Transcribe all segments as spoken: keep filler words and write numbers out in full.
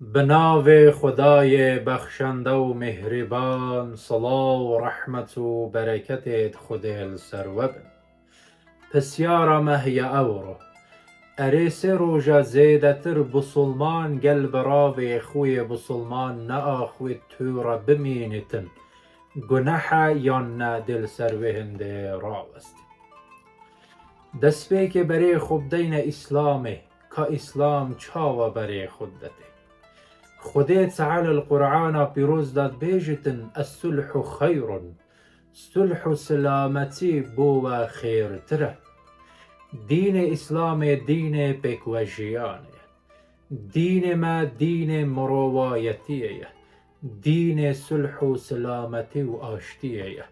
Bi navê Xwedayê bexşende û mîhrîban, silav û rehmet û bereketê di Xwedê li ser we bin. Pisyara me heye ewro. Erê sê roja zêdetir bisilman gel bi ravê xwe yê bisilman neaxwît tû re bimînîtin, guneh e yan ne dê li ser wê hindê rawestî? Destpêkê berê xwe bideyne Îslamê, ka Îslam çawa berê xwe didetê. Xwedê Teala li Qur'ana pîroz de dibêjitin, "Es-sulhu xeyrun." Sulh û silametî bo we xêrtir e. Dînê Îslamê dînê pêkvejiyanê ye. Dînê me dînê mirovayetiyê ye. Dînê sulh û silametî û aştiyê ye.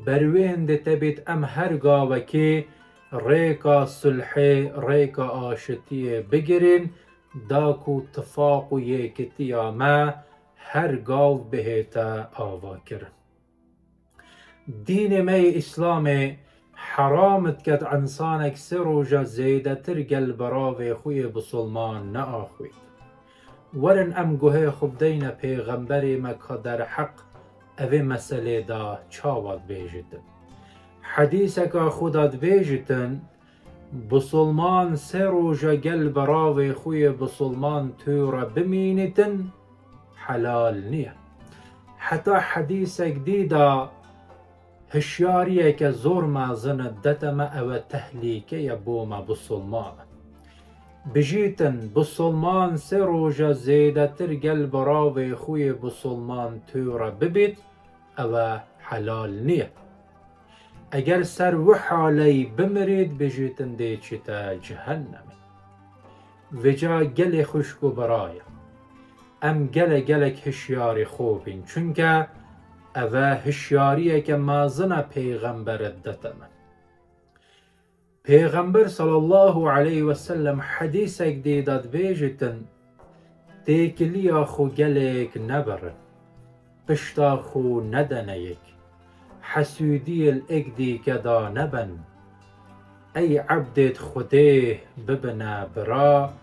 Ber wê hindê te bêt em her gavekê rêka sulhê, rêka aşitiyê bigirîn, da ku tifaq û yekitiya me her gav bihête avakirin. Dînê me yê Îslamê heram diket însanek sê roja zêdetir gel bi ravê xwe yê bisilman neaxwît. Werin em guhê xwe bideyne pêxemberê me ka derheq evê meselê de çawa dibêjitin. Hedîseka xwe de dibêjitin, bisilman sê roja gel bi ravê xwe yê bisilman tû re bimînîtin, helal niye. Heta hedîsek dî de hişyariyeke zor mezin e, dete me ew e tehlîke ye bo me bisilman. Bijîtin, bisilman sê roja zêdetir gel bi ravê xwe yê bisilman tû re bibît, ew e helal niye. Eger ser wi haleyî bimirît, bijîtin dê çîte cehennemê. Vêca gelê xwişk û biraya, em gele gelek hişyarî xwe bîn. Çunke ev e hişyariyeke mezin e pêxember dete me. Pêxember sallallahu aleyhi ve sellem hedîsek dî de dibêjitin, têkiliya xwe gelek nebirin, pişta xwe nedene yek, hesûdiyê li êk dîke de nebin. Ey ebdêt Xwedê bibine bira,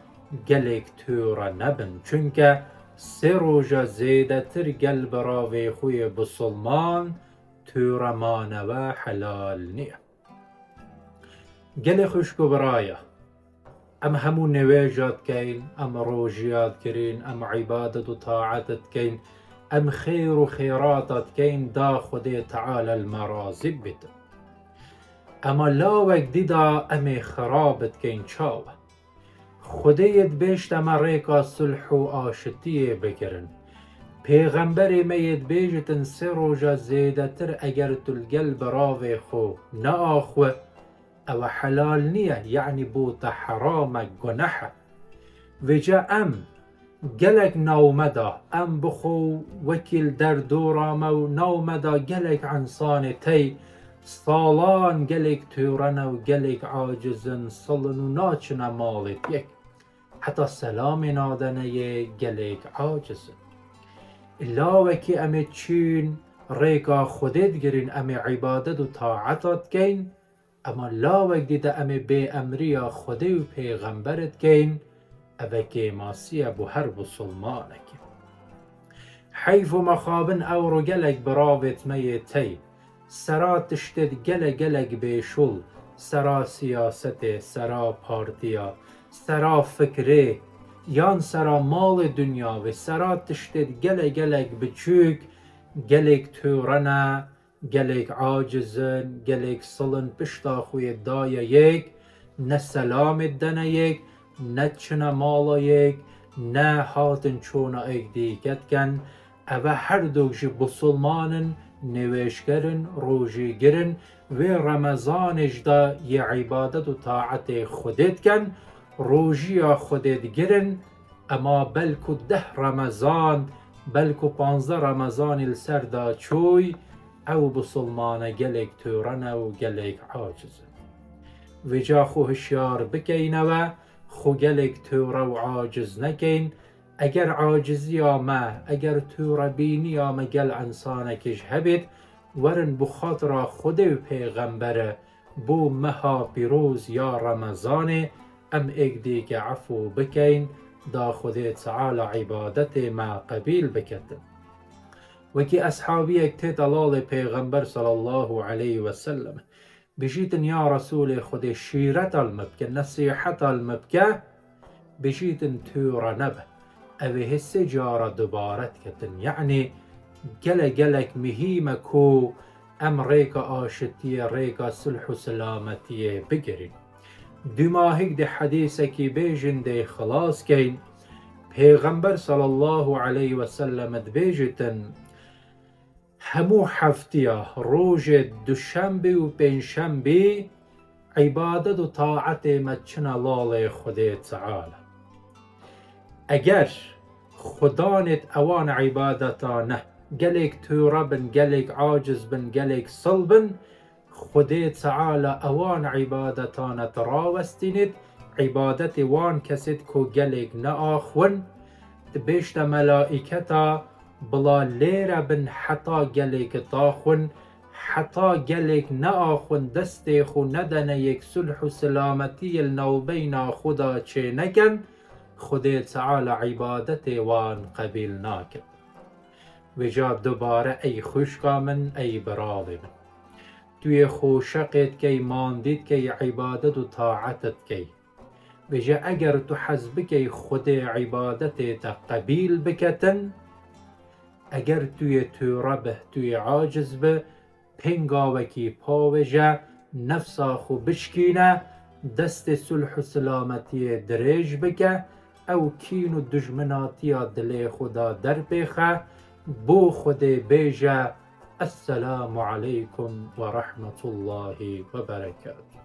gelek tû re nebin. Çunke sê roja zêdetir gel bi ravê xwe yê bisilman tû re mane we helal niye. Gelê xwişk û biraya, em hemû nêwêja dikeyn, em rojiya dikirin, em îbadet û taet dikeyn, em xêr û xêrata dikeyn, da Xwedê Teala li me razî bibit. Ema lawek dî de em ê xirab dikeyn, çawa? Xwedê yê dibêjte me rêka sulh û aşitiyê bigirin. Pêxemberê me yê dibêjitin sê roja zêdetir eger tu li gel biravê xwe neaxwe, ew e helal niye, yanî bo te heram e, guneh e. Vêca em gelek nav me de, em bi xwe wekî li derdora me û nav me de gelek însanê tey salan gelek tûre ne û gelek aciz in, sil in û naçine malê yek. Heta selamê nadene yê, gelek aciz in. Lawekî em ê çîn rêka Xwedê digirin, em ê îbadet û taeta dikeyn, ema lawek dî de em ê bêemriya Xwedê û pêxember dikeyn, ev e kêmasî ye bo her bisilmanekê. Heyf û mexabin ewro gelek biravêt me yê tey, sera tiştêt gele gelek bêşûl, sera siyasetê, sera partiya, sera fikrê, yan sera malê dinya ve, sera tiştêt gele gelek biçûk, gelek tûre ne, gelek aciz in, gelek sil in, pişta xwe yê daye yek, ne selamê dene yek, ne çine mala yek, ne hatin çûna êk dîke diken. Ev e her du jî bisilman in, nêwêjger in, rojîgir in, wê Remezanê jî de yê îbadet û taetê Xwedê diken, rojiya Xwedê digirin, ema belku deh Remezan, belku panzdeh Remezanê li ser de çûy, ew bisilmane gelek tûre ne û gelek aciz in. Vêca xwe hişyar bikeyne we, xwe gelek tûre û aciz nekeyn. Eger aciziya me, eger tûrebîniya me gel însanekê jî hebêt, werin bi xatira Xwedê û pêxembere, bo meha pîroz ya Remezanê, em êk dîke efû bikeyn, da Xwedê Teala îbadetê me qebîl biketin. Wekî eshabiyek tête lalê Pêxember sallallahu aleyhi ve sellem, bijîtin, ya Resûlê Xwedê, şîreta li me bike, nesîheta li me bike, bijîtin, tûre nebe. Ew ê hê sê cara dubare diketin. Yanî gelek gelek muhîm e ku em rêka aşitiyê, rêka sulh û silametiyê bigirin. Dûmahîk dê hedîsekî bêjin, dê xilas keyn. Pêxember sallallahu aleyhi ve sellem dibêjitin, hemû heftiya rojê duşembî û pêncşembî îbadet û taetê me çine lalê Xwedê Teala. Eger xudanêt ewan îbadetane gelêk tûre bin, gelêk aciz bin, gelêk sil bin, Xwedê Teala ewan îbadetane te rawestînêt, îbadetê wan kesêt ku gelêk neaxwin, dibêjte melaîketa, bila lêre bin heta gelêk taxwin, heta gelêk neaxwin, destê xwe nedene yek, sulh û silametiyê li navbeyna xwe de çêneken, Xwedê Teala îbadetê wan qebîl nake. Vêca dubare, ey xwişka min, ey biralê min, tu yê xweşeqê dikey, mandî dikey, îbadet û taet dikey. Vêca eger tu hez bikey Xwedê îbadetê te qebîl biketin, eger tu yê tûre be, tu yê aciz be, pêngavekî pavêje, nefsa xwe bişkîne, destê sulh û silametiyê dirêj bike, ew kîn û dijminatiya dilê xwe de derpêxe, bo Xwedê bêje, Esselamu aleykum ve rahmetullahi ve berekatuh.